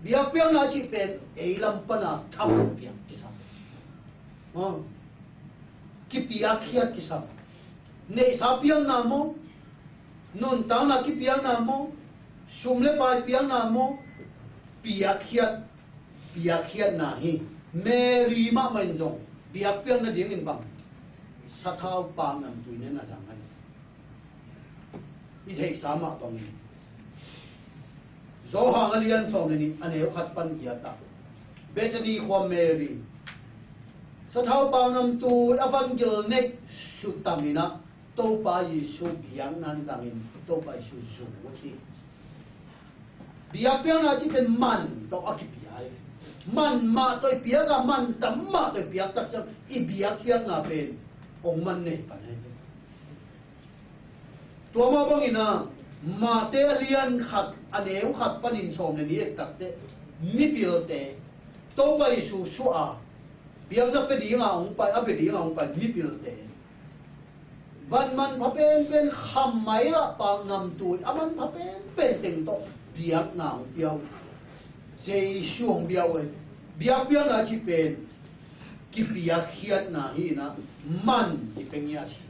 Biakpiakna cih pen ei lam pana thaman piak kisam. Aw. Kipiakkhiat kisam. Neihsa piakna maw? Nuntakna kipiakna maw? Sum le pai piakna maw? Piakkhiat, piakkhiatna hi. Mary mahmah in zong biakpiakna dingin bang, sathau pak namtui nen a zang ahi. I theihsa mah bangin Johan a lian sawm le nih a neu khat pan giat ah Bethany khua Mary sathau pak namtui a van gil nek sut tam in a, Topa Jesu biakna zangin Topa Jesu zu uh hi. Biakpiakna cih pen man tawh a kipia hi. Man mah tawh i piak a, man tam mah tawh i piak tak ciang i biakpiakna pen hong man nei pan hi. Tua mah bangin a, Mate a lian khat a neu khat panin sawm le nih et tak teh, mipilte Topa Jesu suah a, biakna pia dinga hong pai, a pia dinga hong pai mipilte, van manpha penpen, kham mai lah pak namtui a manpha penpen teng tawh biakna hong pia uh. Jesu hong bia uh hi. Biakpiakna cih pen kipiakkhiatna hi in a, man i pia ngiat hi.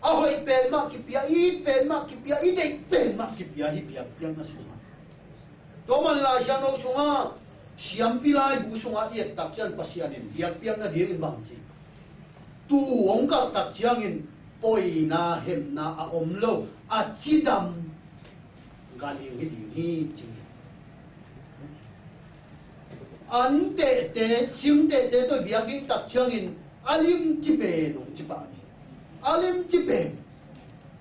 A hoih pen mah kipia, i it pen mah kipia, i deih pen mah kipia hi biakpiakna sungah. Tua man Lai Siangtho sungah siampi laibu sungah i et tak ciang Pasian in biakpiakna dingin bang ci? Tuu hong kalh tak ciangin poina hemna a om lo, a cidam ganhing hi ding hi ci. An tehte, sim tehte tawh biakinn tak ciangin a limci pen hong ci pah ni. A limci pen,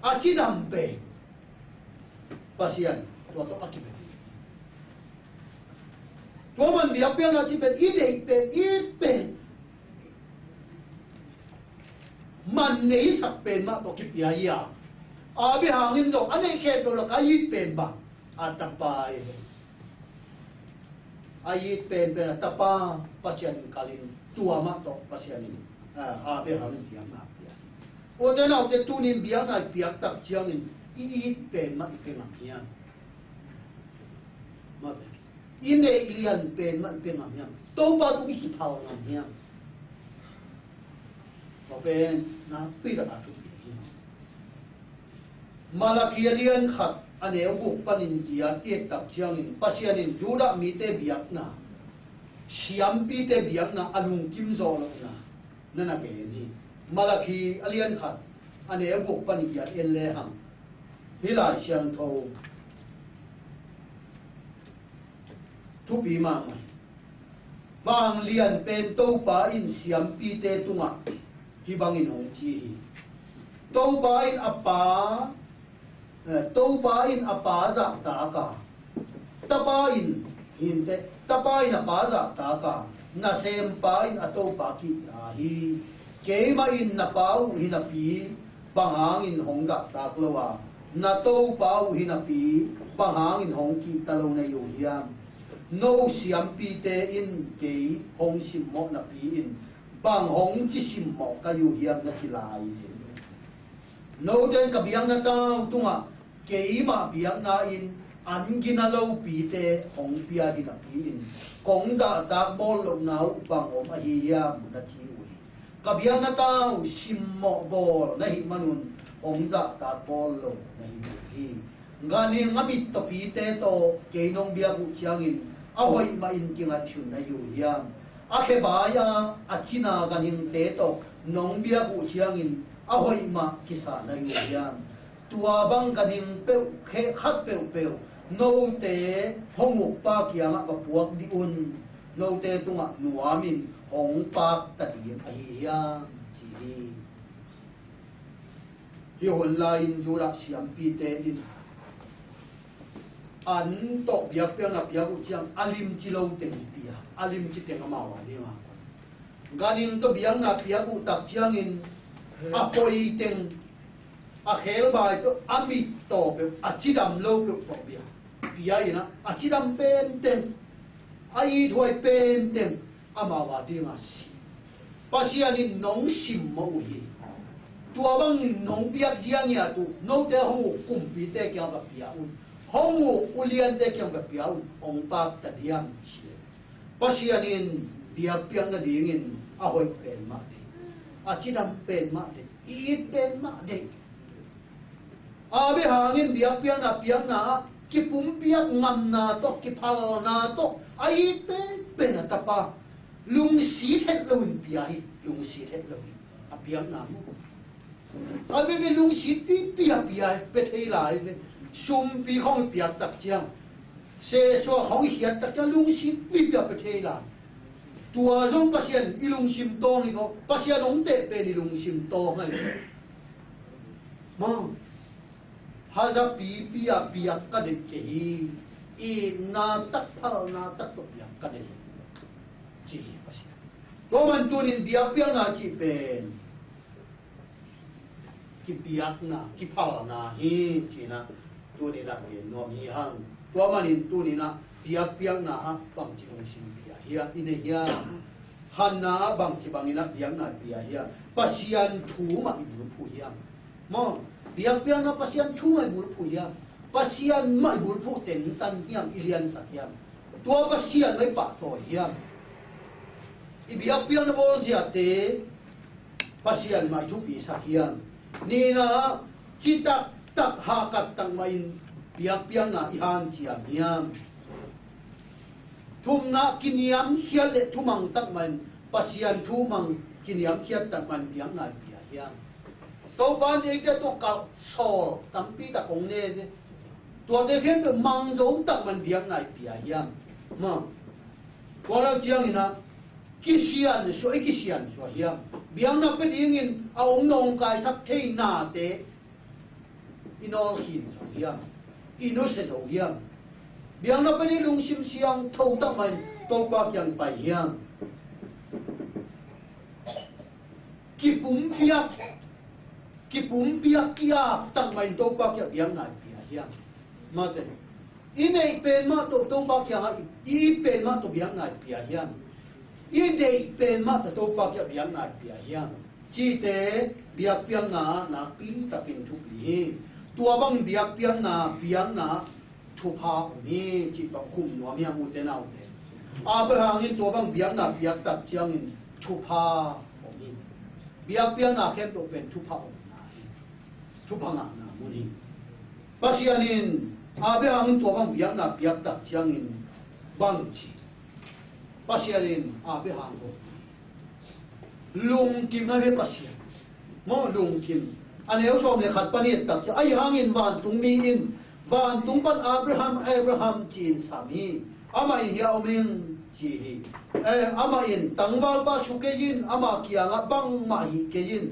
a cidam pen Pasian tua tawh a kibel. Tua man biakpiakna cih pen i deih pen, i it pen, man neisak pen mah tawh kipia hi a, a bia hangin zong a neih khempeuh lakah a it pen bang, a tapa hi. A it penpen a tapa Pasian kalin tua mah tawh Pasian in, a, a bia hangin biakna pia hi. Ute naute, tunin biakna i piak tak ciangin i it pen mah i pia ngam hiam? Mate. I neih lian pen mah i pia ngam hiam? Topa tung i kiphal ngam hiam? Tua pen nakpi takin a thupi hi. Malakhi a lian khat a neu guk panin giat i et tak ciangin Pasian in Judah mite biakna, siampite biakna a lungkim zawh lohna na na gen hi. Malakhi a lian khat a neu guk panin giat en lehang, hih Lai Siangtho thupi mahmah hi. Vanglian pen Topa in siampite tungah hih bangin hong ci hi. Topa in a pa, eh, Topa in a pa zahtak a, tapa in, hinte, tapa in a pa zahtak a, nasempa in a topa kihta hi. Keimah in na pa uh hi napi, bang hangin hong zahtak lo a, na topa uh hi napi, bang hangin hong kihta lo na hi uh hiam? No siampite in kei hong simmawh napi-in bang hong ci simmawh ka hi uh hiam, na ci lai zen. Note in ka biakna tau tungah keimah biakna in an gina lopite hong pia hi napi-in kong zahtak bawl lohna uh bang om ahi hiam, na ci uh hi. Ka biakna tau simmawh bawl na hih manun hong zahtak bawl lo na hi uh hi. Ganhing a mittawpite tawh kei nong biak uh ciangin a hoih mahin kingaihsun na hi uh hiam? A khebai-a a cina ganhingte tawh nong biak uh ciangin a hoih mah kisa na hi uh hiam? Tua bang ganhing peuh, khe-, khat peuhpeuh note hong ukpa kiangah va puak dih un. Note tungah nuamin hong pakta ding ahi hiam, ci hi. Hih hun lai-in Judah siampite in an tawh biakpiakna piak uh ciang a limci lo teng pia, a limci teng amau a dingah koih. Ganhing tawh biakna piak uh tak ciangin a poi teng, a khelbai peuh, a mittaw peuh, a cidam lo peuh tawh pia, pia in ah, a cidam penteng, a ithuai penteng amau a dingah si. Pasian in nong simmawh uh hi. Tua bangin nong biak ziangiat uh note hong uk kumpite kiang va pia un. Hong uk uliante kiang va pia un. Hong pakta diam ci. Pasian in biakpiak nadingin a hoih pen mah deih, a cidam pen mah deih, i it pen mah deih. Abraham in biakpiakna piakna ah kipumpiak ngamna tawh, kiphalna tawh a it penpen a tapa lungsit het loin pia hi, lungsit het loin a piakna mu. A mi mi lungsit pipi a pia hi, pia thei lai ve. Sumpi khong piak tak ciang, sesuak khong hiat tak ciang lungsit pipi a pia thei lai. Tua zong Pasian i lungsim tawng hi ko, Pasian hong teh pen i lungsim tawng ahi. Maw, haza pipi a piak ka deih kei hi, itna tak phalna tak tawh piak ka deih hi, ci hi Pasian. Tua man tunin biakpiakna cih pen kipiakna, kiphalna hi, ci-in ah tunin ah gen nuam hi hang. Tua manin tunin ah biakpiakna ah bangci hong sim pia hiam, i nei hiam? Hannah ah bangci bangin ah biakna pia hiam? Pasian thu mah i bulphuh hiam? Maw, biakpiakna Pasian thu mah i bulphuh hiam? Pasian mah i bulphuh tentan hiam, i liansak hiam? Tua Pasian mah i pahtawi hiam? I biakpiakna bawlziate Pasian mah i thupisak hiam? Nihna, citak tak, hahkat tak mahin biakpiakna i hanciam hiam? Thumna, kiniamkhiat le thumang tak mahin, Pasian thumang kiniamkhiat tak mahin biakna i pia hiam? Topa in eite tawh kalh sawl tampi tak hong ne ve. Tuate khempeuh mang zo tak mahin biakna i pia hiam? Maw, tua lo ciangin ah kisiansuah, i kisiansuah hiam? Biakna pia dingin a hong nawngkaisak thei nate i nawlkhin zo hiam? I nusia zo hiam? Biakna pia ding lungsim siangtho tak mahin Topa kiang i pai hiam? Kipumpiak, kipumpiak, ki-ap tak mahin Topa kiang biakna i pia hiam? Mate. I neih pen mah tawh Topa kiangah i, i it pen mah tawh biakna i pia hiam? I deih pen mah tawh Topa kiang biakna i pia hiam? cihte biakpiakna ah nakpi takin thupi hi. Tua bang biakpiakna, biakna ah thupha om hi cih tawh khum nuam hiam, ute naute? Abraham in tua bang biakna piak tak ciangin thupha om hi. Biakpiakna khempeuh pen thupha omna hi. Thupha ngahna mun hi. Pasian in Abraham in tua bang biakna piak tak ciangin bang ci? Pasian in Abraham ko lungkim a ve Pasian. Maw, lungkim. A neu sawm le khat pan i et tak ciang, ahi hangin vantung mi in vantung pan Abraham, Abraham ci-in sam hi. Amah in hia om ing ci hi. Eh, amah in tangvalpa su kei in, ama kiangah bangmah hih kei in.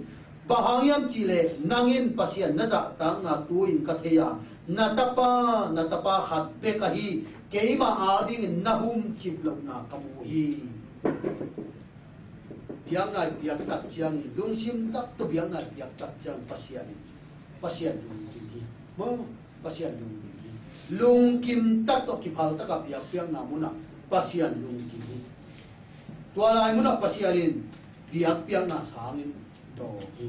Bang hang hiam cih leh nang in Pasian na zahtakna tu-in ka thei a, na tapa, na tapa khat bek ahi keimah adingin na humcip lohna ka mu hi. Biakna i piak tak ciangin, lungsim tak tawh biakna i piak tak ciangin Pasian in, Pasian lungkim hi. Maw, Pasian lungkim hi. Lungkim tak tawh kiphal taka biakpiakna munah Pasian lungkim hi. Tua lai munah Pasian in biakpiakna sangin dawng hi.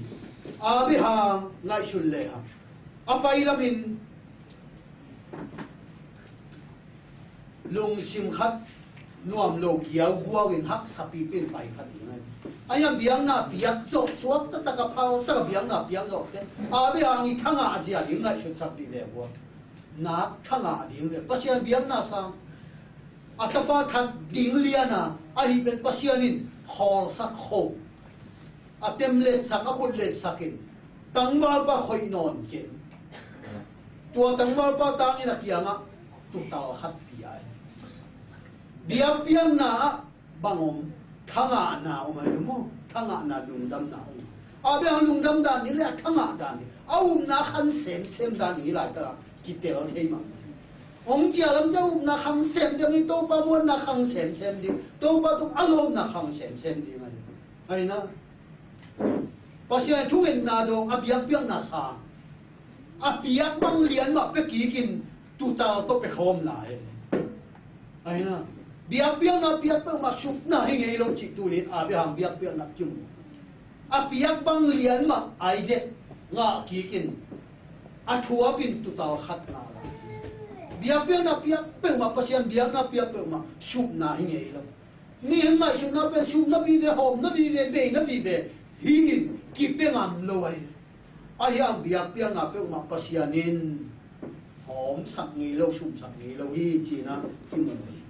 Abraham ngaihsun lehang a pailamin lungsim khat nuam lo giauguau in haksa pipi in pai kha ding ahi. Ahi a biakna piak zawh, suak taktak a phal taka biakna piak zawh teh Abraham i thangah a zia ding ngaihsutsak dih leh vua. Nak thangah ding leh Pasian biakna sang a tapa that ding liana ahi pen Pasian in khawlsak kho. A tem letsak, a khut letsak in tangvalpa khoih nawn ken. Tua tangvalpa tangin a kiangah tutal khat pia hi. Biakpiakna ah bang om? Thangahna om ahi maw? Thangahna, lungdamna om. Abraham lungdam dan ding le a thangah dan ding, a upna khang semsem dan ding hi laitak a kitel thei mah. Hong cia lam ciang upna khang semsem ding, Topa muanna khang semsem ding, Topa tung a lawpna khang semsem ding ahi. Ahi na, Pasian thungetna dawng a biakpiakna sang a piak bang lian mah pia kikin tutal tawh pia khawm lai. Ahi na, biakpiakna piak peuhmah supna hi ngei lo cih tunin Abraham biakpiakna kimu. A piak bang lian mah Isaac ngah kikin a thuapin tutal khat ngah lai. Biakpiakna piak peuhmah, Pasian biakna piak peuhmah supna hi ngei lo. Mi hong ngaihsutna pen supna vive, hawmna vive, beina vive hi in kipia ngam lo ahi. Ahi hang biakpiakna peuhmah Pasian in hawmsak ngei lo, sumsak ngei lo hi cih na kimu hi.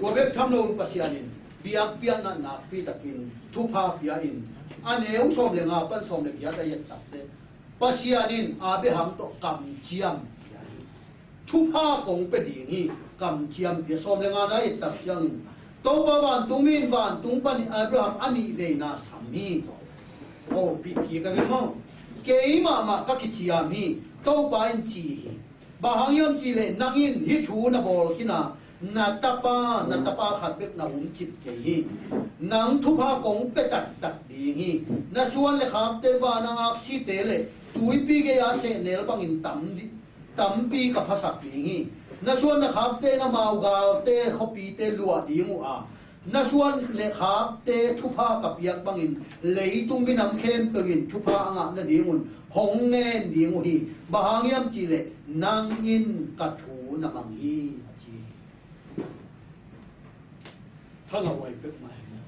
Tua bek tham lo Pasian in biakpiakna nakpi takin thupha pia in a neu sawm le nga pan sawm le giat a i et tak teh Pasian in Abraham tawh kamciam pia hi. Thupha kong pia ding hi. Kamciam pia, sawm le nga na i et tak ciangin Topa vantung mi in vantung panin Abraham a nih veina sam hi. Aw, pi kik a ve maw? Keimah mah ka kiciam hi, Topa in ci hi. Bang hang hiam cih leh nang in hih thu na bawl khin a, na tapa, na tapa khat bek na humcip kei hi. Nang thupha kong pia taktak ding hi. Na suan le khakte, van a aksite le tuipi gei-a sehnel bangin tam dih tampi ka phasak ding hi. Na suan na khakte, na maugalte, khuapite luah ding uh a, na suan le khakte thupha ka piak bangin leitung minam khempeuh in thupha a ngah nadingun hong ngen ding uh hi. Bang hang hiam cih leh nang in ka thu na mang hi, a ci hi. Thangah huai peuhmah hi.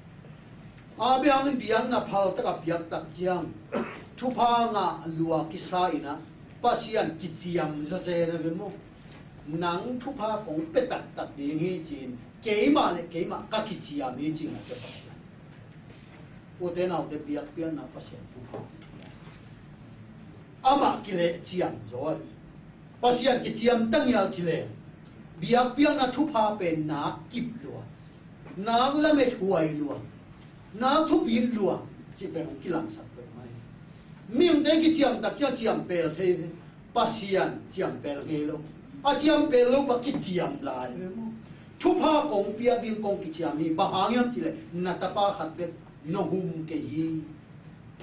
Abraham in biakna phal taka piak tak ciang thupha ngah lua kisa in ah Pasian kiciam zazen a ve maw? Nang thupha kong pia taktak ding hi ci-in keimah le keimah ka kiciam hi ci-in a pia Pasian. Ute naute, biakpiakna Pasian thupha. Amah kileh ciam zaw hi. Pasian kiciam tangial kileh. Biakpiakna thupha pen nak kip lua, nak lamet huai lua, nak thupit lua cih pen hong kilangsak peuhmah hi. Mihingte kiciam tak ciang ciam pel thei hi. Pasian ciam pel ngei lo. A ciam pel lo pa kiciam lai ve maw? Thupha kong pia ding kong kiciam hi. Bang hang hiam cih leh na tapa khat bek nong hum kei hi.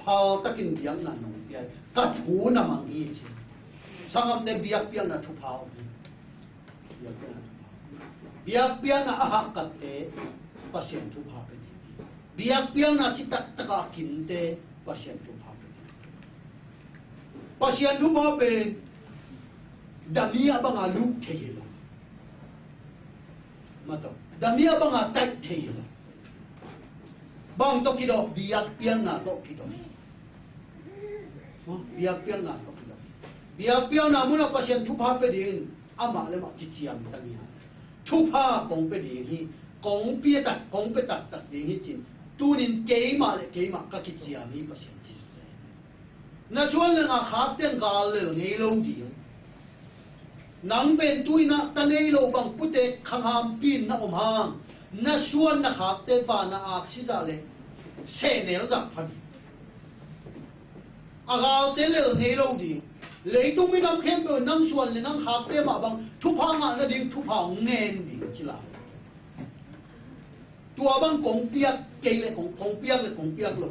Phal takin biakna nong pia hi. Ka thu na mang hi ci. Sanggamte, biakpiakna thupha om hi. Biakpiakna thupha. Biakpiakna a hahkatte Pasian thupha pia ding hi. Biakpiakna citak taka a kinte Pasian thupha pe. Pasian thupha pe. Damiah banga lut thei hi lo. Mataw, damiah banga taih thei hi lo. Bang tawh kidawh? Biakpiakna tawh kidawh hi. Biakpiakna tawh kidawh hi. Biakpiakna munah Pasian thupha pe ding, amah le mah kiciam ta ni a. Thupha kong pe ding hi, kong pia tak, kong pe taktak ding hi cin. Tunin keimah le keimah ka kiciam hi Pasian ci. Na suan le ngah khakte'n gal lel ngei lo ding. Nang pen tu-in ah ta nei lo bang pute khanghampi-in na om hang, na suan na khakte vanah aksi zah le sehnel zah pha ding. A galte lel ngei lo ding. Leitung minam khempeuh nang suan le nang khakte mah bang thupha ngah nading thupha hong ngen ding ci lai. Tua bang kong piak kei le kong, kong piak le kong piak lo,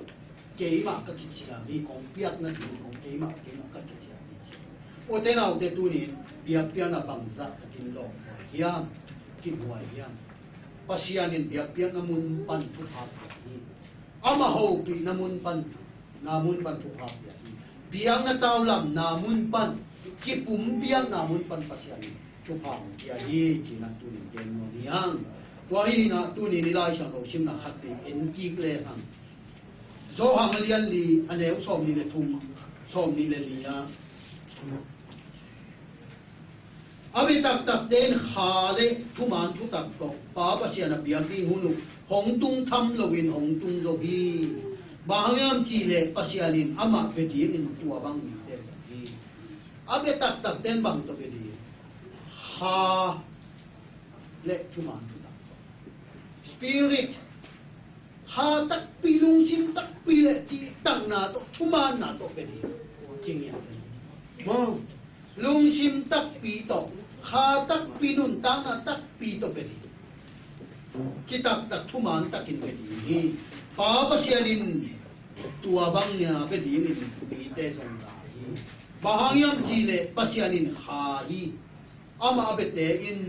keimah ka kiciam hi. Kong piak nading kong, keimah, keimah ka kiciam hi. Ute naute, tunin biakpiakna bangzah takin lawhhuai hiam, kinhuai hiam? Pasian in biakpiakna mun pan thupha pia hi. Amah hopihna mun pan, na mun pan thupha pia hi. Biakna taulamna mun pan, kipumpiakna mun pan Pasian in thupha hong pia hi, ci-in ah tunin gen nuam hi hang. Tua hi-in ah tunin i Lai Siangtho simna khat te en kik lehang, Johan a lian li, a neu sawmnih le thum, sawmnih le li ah, a bia taktakte in kha le thuman thutak tawh Pa Pasian a biak ding hun uh hong tung tham loin hong tung zo hi. Bang hang hiam cih leh Pasian in amah bia dingin tua bang mite zong hi. A bia taktakte in bang tawh bia ding? Kha le thuman thutak tawh. Spirit. Kha takpi, lungsim takpi le cihtakna tawh, thumanna tawh bia ding. Ci ngiat. Maw. Lungsim takpi tawh, kha takpi, nuntakna takpi tawh bia ding. Kitaktak thuman takin bia ding hi. Pa Pasian in tua bang nia bia dingin mite zong la hi. Bang hang hiam cih leh Pasian in kha hi. Amah a biate in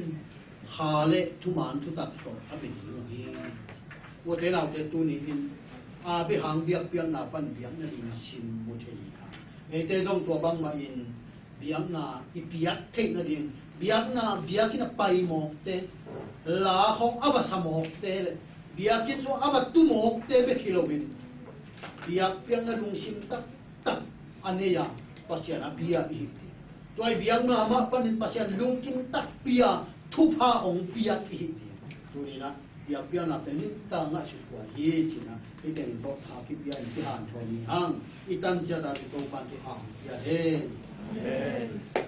kha le thuman thutak tawh a bia ding uh hi. Ute naute, tuni-in a bia hang biakpiakna pan biak nading sin mu thei hi hang. Eite zong tua bangmah in biakna i piak theih nading, biakna biakinn a pai mawkte, la khawng a va sa mawkte le biakinn sung a va tu mawkte bek hi loin, biakpiakna lungsim taktak a nei a, Pasian a bia i hi. Tua i biakna mah panin Pasian lungkim takpi a thupha hong piak i hi. Tuni-in ah biakpiakna pen nuntak ngaihsut huai hi, ci-in ah hih teng tawh tha kipia in kihanthawn ni hang. I tan ciat a Topa'n thupha hong pia hen. Amen.